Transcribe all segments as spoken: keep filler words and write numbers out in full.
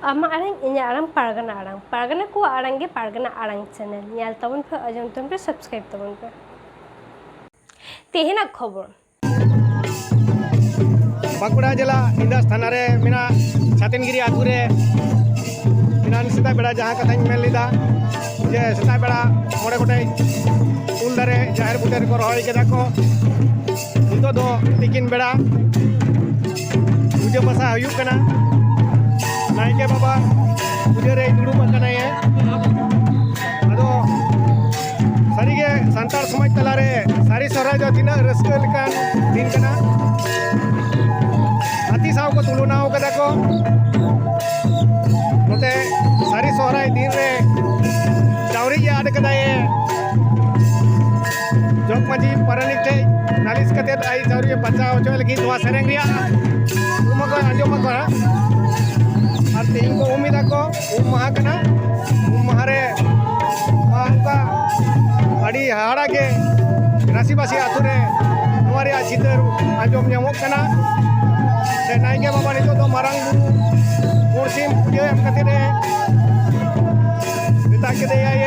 ᱟᱢᱟᱜ ᱟᱲᱟᱝ, ᱤᱧᱟᱹᱜ ᱟᱲᱟᱝ, ᱯᱟᱨᱜᱟᱱᱟ ᱟᱲᱟᱝ᱾ ᱯᱟᱨᱜᱟᱱᱟ ᱠᱚᱣᱟᱜ ᱟᱲᱟᱝ ᱜᱮ ᱯᱟᱨᱜᱟᱱᱟ ᱟᱲᱟᱝ ᱪᱮᱱᱮᱞ᱾ ᱧᱮᱞ ᱛᱟᱵᱚᱱ ᱯᱮ, ᱟᱸᱡᱚᱢ ᱛᱟᱵᱚᱱ ᱯᱮ, ᱥᱟᱵᱥᱠᱨᱟᱭᱤᱵ ᱛᱟᱵᱚᱱ ᱯᱮ᱾ ᱛᱮᱦᱮᱧᱟᱜ ᱠᱷᱚᱵᱚᱨ᱾ ᱵᱟᱸᱠᱩᱲᱟ ᱡᱮᱞᱟ ᱤᱱᱫᱟᱥ ᱛᱷᱟᱱᱟ ᱨᱮ ᱢᱮᱱᱟᱜ ᱪᱷᱟᱛᱤᱱᱜᱤᱨᱤ ᱟᱹᱛᱩ ᱨᱮ ᱮᱱᱟᱱ ᱥᱮᱛᱟᱜ ᱵᱮᱲᱟ ᱡᱟᱦᱟᱸ ᱠᱟᱛᱷᱟᱧ ᱢᱮᱱ ᱞᱮᱫᱟ, ᱡᱮ ᱥᱮᱛᱟᱜ ᱵᱮᱲᱟ ᱢᱚᱬᱮ ᱜᱚᱴᱮᱡ ᱩᱞ ᱫᱟᱨᱮ ᱡᱟᱦᱮᱨ ᱵᱩᱴᱟᱹ ᱨᱮᱠᱚ ᱨᱚᱦᱚᱭ ᱠᱮᱫᱟ ᱠᱚ᱾ ᱱᱤᱛᱚᱜ ᱫᱚ ᱛᱤᱠᱤᱱ ᱵᱮᱲᱟ ᱯᱩᱡᱟᱹ ᱯᱟᱥᱟ ᱦᱩᱭᱩᱜ ᱠᱟᱱᱟ᱾ ᱱᱟᱭᱠᱮ ᱵᱟᱵᱟ ᱯᱩᱡᱟᱹ ᱨᱮᱭ ᱫᱩᱲᱩᱵ ᱟᱠᱟᱱᱟᱭᱮ᱾ ᱟᱫᱚ ᱥᱟᱹᱨᱤᱜᱮ ᱥᱟᱱᱛᱟᱲ ᱥᱚᱢᱟᱡᱽ ᱛᱟᱞᱟᱨᱮ ᱥᱟᱹᱨᱤ ᱥᱚᱦᱨᱟᱭ ᱫᱚ ᱛᱤᱱᱟᱹᱜ ᱨᱟᱹᱥᱠᱟᱹ ᱞᱮᱠᱟᱱ ᱫᱤᱱ ᱠᱟᱱᱟ᱾ ᱦᱟᱹᱛᱤ ᱥᱟᱶ ᱠᱚ ᱛᱩᱞᱚᱱᱟ ᱟᱠᱟᱫᱟ ᱠᱚ᱾ ᱱᱚᱛᱮ ᱥᱟᱹᱨᱤ ᱥᱚᱦᱨᱟᱭ ᱫᱤᱱ ᱨᱮ ᱰᱟᱹᱣᱨᱤ ᱟᱫ ᱠᱟᱫᱟᱭᱮ᱾ ᱡᱚᱜᱽ ᱢᱟᱹᱡᱷᱤ ᱯᱟᱨᱟᱱᱤᱠ ᱴᱷᱮᱡ ᱱᱟᱞᱤᱥ ᱠᱟᱛᱮᱫ ᱟᱭ ᱰᱟᱹᱣᱨᱤ ᱵᱟᱧᱪᱟᱣ ᱦᱚᱪᱚᱭ ᱞᱟᱹᱜᱤᱫ ᱱᱚᱣᱟ ᱥᱮᱨᱮᱧ ᱨᱮᱭᱟᱜ ᱩᱢ ᱠᱚ ᱟᱸᱡᱚᱢ ᱟᱠᱚ ᱦᱟᱸᱜ᱾ ᱟᱨ ᱛᱮᱦᱮᱧ ᱠᱚ ᱩᱢ ᱮᱫᱟ ᱠᱚ, ᱩᱢ ᱢᱟᱦᱟ ᱠᱟᱱᱟ᱾ ᱩᱢ ᱢᱟᱦᱟ ᱨᱮ ᱚᱱᱠᱟ ᱟᱹᱰᱤ ᱦᱟᱦᱟᱲᱟ ᱜᱮ ᱨᱟᱥᱤᱵᱟᱥᱤ ᱟᱛᱳ ᱨᱮ ᱱᱚᱣᱟ ᱨᱮᱭᱟᱜ ᱪᱤᱛᱟᱹᱨ ᱟᱸᱡᱚᱢ ᱧᱟᱢᱚᱜ ᱠᱟᱱᱟ᱾ ᱥᱮ ᱱᱟᱭᱠᱮ ᱵᱟᱵᱟ ᱱᱤᱛᱚᱜ ᱫᱚ ᱢᱟᱨᱟᱝ ᱵᱩᱨᱩ ᱯᱩᱸᱰ ᱥᱤᱢ ᱯᱩᱡᱟᱹ ᱮᱢ ᱠᱟᱛᱮᱫ ᱮ ᱢᱮᱛᱟ ᱠᱮᱫᱮᱭᱟᱭ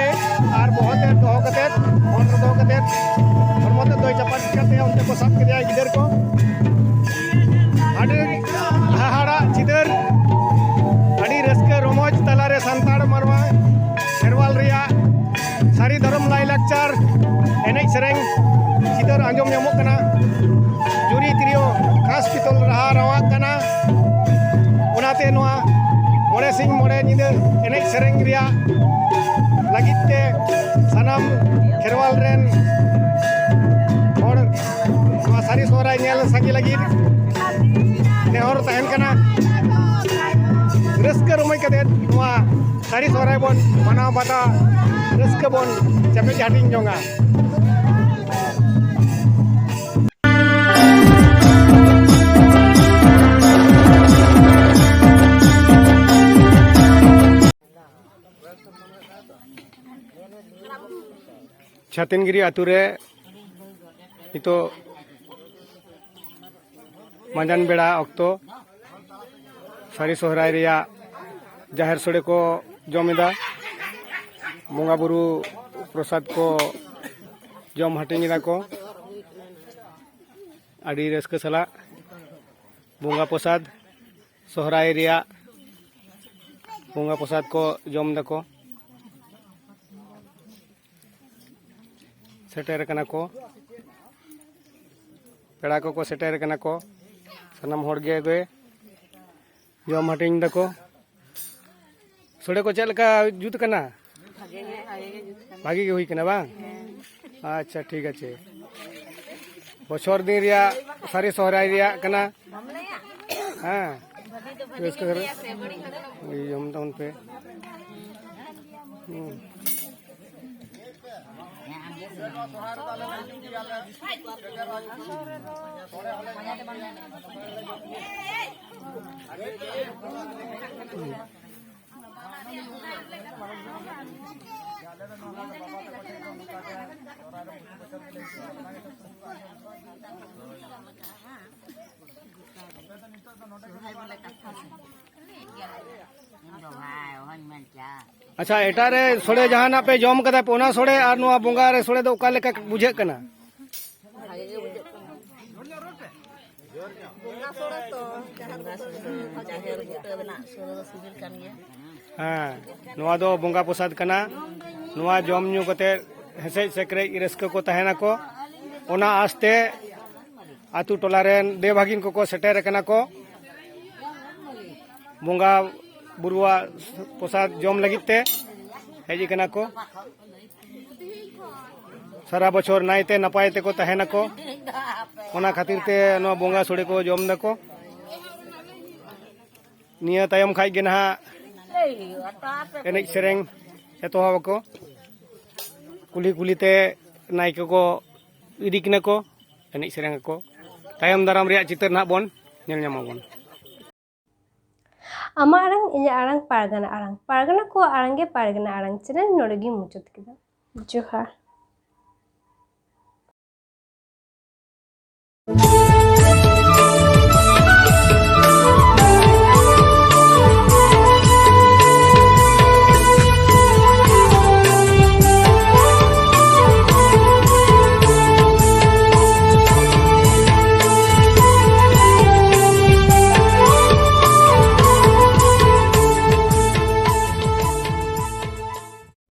ᱟᱨ ᱵᱚᱦᱚᱜ ᱛᱮ ᱫᱚᱦᱚ ᱠᱟᱛᱮᱫ, ᱦᱚᱲ ᱨᱮ ᱫᱚᱦᱚ ᱠᱟᱛᱮᱫ, ᱦᱚᱲᱢᱚ ᱛᱮ ᱫᱚᱭ ᱪᱟᱯᱟᱫ ᱠᱟᱛᱮᱫ ᱚᱱᱛᱮ ᱠᱚ ᱥᱟᱵ ᱠᱮᱫᱮᱭᱟ ᱜᱤᱫᱟᱹᱨ ᱠᱚ᱾ ᱟᱹᱰᱤ ᱦᱟᱦᱟᱲᱟᱜ ᱪᱤᱛᱟᱹᱨ, ᱟᱹᱰᱤ ᱨᱟᱹᱥᱠᱟᱹ ᱨᱚᱢᱚᱡᱽ ᱛᱟᱞᱟᱨᱮ ᱥᱟᱱᱛᱟᱲ ᱢᱟᱱᱣᱟ ᱠᱷᱮᱨᱣᱟᱞ ᱨᱮᱭᱟᱜ ᱥᱟᱹᱨᱤ ᱫᱷᱚᱨᱚᱢ ᱞᱟᱭᱼᱞᱟᱠᱪᱟᱨ ᱮᱱᱮᱡ ᱥᱮᱨᱮᱧ ᱪᱤᱛᱟᱹᱨ ᱟᱸᱡᱚᱢ ᱧᱟᱢᱚᱜ ᱠᱟᱱᱟ᱾ ᱡᱩᱨᱤ ᱛᱤᱨᱭᱳ ᱠᱷᱟᱥ ᱯᱤᱛᱚᱞ ᱨᱟᱦᱟ ᱨᱟᱣᱟᱜ ᱠᱟᱱᱟ᱾ ᱚᱱᱟᱛᱮ ᱱᱚᱣᱟ ᱢᱚᱬᱮ ᱥᱤᱧ ᱢᱚᱬᱮ ᱧᱤᱫᱟᱹ ᱮᱱᱮᱡ ᱥᱮᱨᱮᱧ ᱨᱮᱭᱟᱜ ᱞᱟᱹᱜᱤᱫ ᱛᱮ ᱥᱟᱱᱟᱢ ᱠᱷᱮᱨᱣᱟᱞ ᱨᱮᱱ ᱦᱚᱲ ᱱᱚᱣᱟ ᱥᱟᱹᱨᱤ ᱥᱚᱦᱨᱟᱭ ᱧᱮᱞ ᱥᱟᱸᱜᱮ ᱞᱟᱹᱜᱤᱫ ᱱᱮᱦᱚᱨ ᱛᱟᱦᱮᱱ ᱠᱟᱱᱟ᱾ ᱨᱟᱹᱥᱠᱟᱹ ᱨᱚᱢᱚᱡᱽ ᱠᱟᱛᱮ ᱱᱚᱣᱟ ᱥᱟᱹᱨᱤ ᱥᱚᱦᱨᱟᱭ ᱵᱚᱱ ᱢᱟᱱᱟᱣ ᱵᱟᱛᱟᱣ᱾ ᱨᱟᱹᱥᱠᱟᱹ ᱵᱚᱱ ᱪᱮᱯᱮᱡ ᱦᱟᱹᱴᱤᱧ ᱡᱚᱝᱟ᱾ ᱪᱷᱟᱛᱤᱱᱜᱤᱨᱤ ᱟᱛᱳ ᱨᱮ ᱱᱤᱛᱚᱜ ᱢᱟᱸᱡᱟᱱ ᱵᱮᱲᱟ ᱚᱠᱛᱚ ᱥᱟᱹᱨᱤ ᱥᱚᱦᱨᱟᱭ ᱨᱮᱭᱟᱜ ᱡᱟᱦᱮᱨ ᱥᱳᱲᱮ ᱠᱚ ᱡᱚᱢ ᱮᱫᱟ᱾ ᱵᱚᱸᱜᱟ ᱵᱩᱨᱩ ᱯᱨᱚᱥᱟᱫ ᱠᱚ ᱡᱚᱢ ᱦᱟᱹᱴᱤᱧ ᱮᱫᱟ ᱠᱚ ᱟᱹᱰᱤ ᱨᱟᱹᱥᱠᱟᱹ ᱥᱟᱞᱟᱜ᱾ ᱵᱚᱸᱜᱟ ᱯᱨᱚᱥᱟᱫ, ᱥᱚᱦᱨᱟᱭ ᱨᱮᱭᱟᱜ ᱵᱚᱸᱜᱟ ᱯᱨᱚᱥᱟᱫ ᱠᱚ ᱡᱚᱢ ᱫᱟᱠᱚ᱾ ᱥᱮᱴᱮᱨ ᱟᱠᱟᱱᱟ ᱠᱚ, ᱯᱮᱲᱟ ᱠᱚᱠᱚ ᱥᱮᱴᱮᱨ ᱟᱠᱟᱱᱟ ᱠᱚ, ᱥᱟᱱᱟᱢ ᱦᱚᱲ ᱜᱮ ᱡᱚᱢ ᱦᱟᱹᱴᱤᱧ ᱫᱟᱠᱚ᱾ ᱥᱳᱲᱮ ᱠᱚ ᱪᱮᱫ ᱞᱮᱠᱟ ᱡᱩᱛ ᱠᱟᱱᱟ? ᱵᱷᱟᱜᱮ ᱜᱮ, ᱵᱷᱟᱜᱮ ᱜᱮ ᱡᱩᱛ ᱠᱟᱱᱟ᱾ ᱵᱷᱟᱜᱮ ᱜᱮ ᱦᱩᱭ ᱠᱟᱱᱟ ᱵᱟᱝ? ᱦᱮᱸ᱾ ᱟᱪᱪᱷᱟ, ᱴᱷᱤᱠ ᱟᱪᱷᱮ᱾ ᱵᱚᱪᱷᱚᱨ ᱫᱤᱱ ᱨᱮᱭᱟᱜ ᱥᱟᱹᱨᱤ ᱥᱚᱦᱨᱟᱭ ᱨᱮᱭᱟᱜ ᱠᱟᱱᱟ᱾ ᱦᱮᱸ, ᱨᱟᱹᱥᱠᱟᱹ ᱫᱷᱟᱨᱟ᱾ ᱡᱚᱢ ᱛᱟᱵᱚᱱ ᱯᱮ᱾ ᱦᱩᱸ᱾ ᱟᱪᱪᱷᱟ, ᱮᱴᱟᱜ ᱨᱮ ᱥᱳᱲᱮ ᱡᱟᱦᱟᱱᱟᱜ ᱯᱮ ᱡᱚᱢ ᱠᱟᱫᱟ ᱯᱮ, ᱚᱱᱟ ᱥᱳᱲᱮ ᱟᱨ ᱱᱚᱣᱟ ᱵᱚᱸᱜᱟ ᱨᱮ ᱥᱳᱲᱮ ᱫᱚ ᱚᱠᱟ ᱞᱮᱠᱟ ᱵᱩᱡᱷᱟᱹᱜ ᱠᱟᱱᱟ? ᱵᱷᱟᱜᱮ ᱜᱮ ᱵᱩᱡᱷᱟᱹᱜ ᱠᱟᱱᱟ᱾ ᱵᱚᱸᱜᱟ ᱥᱳᱲᱮ ᱛᱚ, ᱡᱟᱦᱮᱨ ᱵᱩᱴᱟᱹ ᱨᱮᱱᱟᱜ ᱥᱳᱲᱮ ᱫᱚ ᱥᱤᱵᱤᱞ ᱠᱟᱱ ᱜᱮᱭᱟ᱾ ᱦᱮᱸ, ᱱᱚᱣᱟ ᱫᱚ ᱵᱚᱸᱜᱟ ᱯᱨᱚᱥᱟᱫ ᱠᱟᱱᱟ᱾ ᱱᱚᱣᱟ ᱡᱚᱢ ᱧᱩ ᱠᱟᱛᱮ ᱦᱮᱸᱥᱮᱡ ᱥᱮᱠᱨᱮᱡ ᱨᱟᱹᱥᱠᱟᱹ ᱠᱚ ᱛᱟᱦᱮᱱᱟᱠᱚ᱾ ᱚᱱᱟ ᱟᱥᱛᱮ ᱟᱛᱳ ᱴᱚᱞᱟ ᱨᱮᱱ ᱫᱮᱣ ᱵᱷᱟᱹᱜᱤᱱ ᱠᱚᱠᱚ ᱥᱮᱴᱮᱨ ᱟᱠᱟᱱᱟ ᱠᱚ᱾ ᱵᱚᱸᱜᱟ ᱵᱩᱨᱩᱣᱟᱜ ᱯᱨᱚᱥᱟᱫ ᱡᱚᱢ ᱞᱟᱹᱜᱤᱫ ᱛᱮ ᱦᱮᱡ ᱟᱠᱟᱱᱟ ᱠᱚ᱾ ᱥᱟᱨᱟ ᱵᱚᱪᱷᱚᱨ ᱱᱟᱭᱛᱮ ᱱᱟᱯᱟᱭ ᱛᱮᱠᱚ ᱛᱟᱦᱮᱱᱟᱠᱚ, ᱚᱱᱟ ᱠᱷᱟᱹᱛᱤᱨ ᱛᱮ ᱱᱚᱣᱟ ᱵᱚᱸᱜᱟ ᱥᱳᱲᱮ ᱠᱚ ᱡᱚᱢ ᱫᱟᱠᱚ᱾ ᱱᱤᱭᱟᱹ ᱛᱟᱭᱚᱢ ᱠᱷᱟᱡ ᱜᱮ ᱱᱟᱦᱟᱜ ᱮᱱᱮᱡ ᱥᱮᱨᱮᱧ ᱮᱛᱚᱦᱚᱵ ᱟᱠᱚ᱾ ᱠᱩᱞᱦᱤ ᱠᱩᱞᱦᱤ ᱛᱮ ᱱᱟᱭᱠᱮ ᱠᱚ ᱤᱫᱤ ᱠᱤᱱᱟ ᱠᱚ, ᱮᱱᱮᱡ ᱥᱮᱨᱮᱧ ᱟᱠᱚ᱾ ᱛᱟᱭᱚᱢ ᱫᱟᱨᱟᱢ ᱨᱮᱭᱟᱜ ᱪᱤᱛᱟᱹᱨ ᱱᱟᱦᱟᱜ ᱵᱚᱱ ᱧᱮᱞ ᱧᱟᱢᱟᱵᱚᱱ᱾ ᱟᱢᱟᱜ ᱟᱲᱟᱝ, ᱤᱧᱟᱹᱜ ᱟᱲᱟᱝ, ᱯᱟᱨᱜᱟᱱᱟ ᱟᱲᱟᱝ᱾ ᱯᱟᱨᱜᱟᱱᱟ ᱠᱚᱣᱟᱜ ᱟᱲᱟᱝ ᱜᱮ ᱯᱟᱨᱜᱟᱱᱟ ᱟᱲᱟᱝ ᱪᱮᱱᱮᱞ ᱱᱚᱰᱮ ᱜᱤᱧ ᱢᱩᱪᱟᱹᱫ ᱠᱮᱫᱟ᱾ ᱡᱚᱦᱟᱨ᱾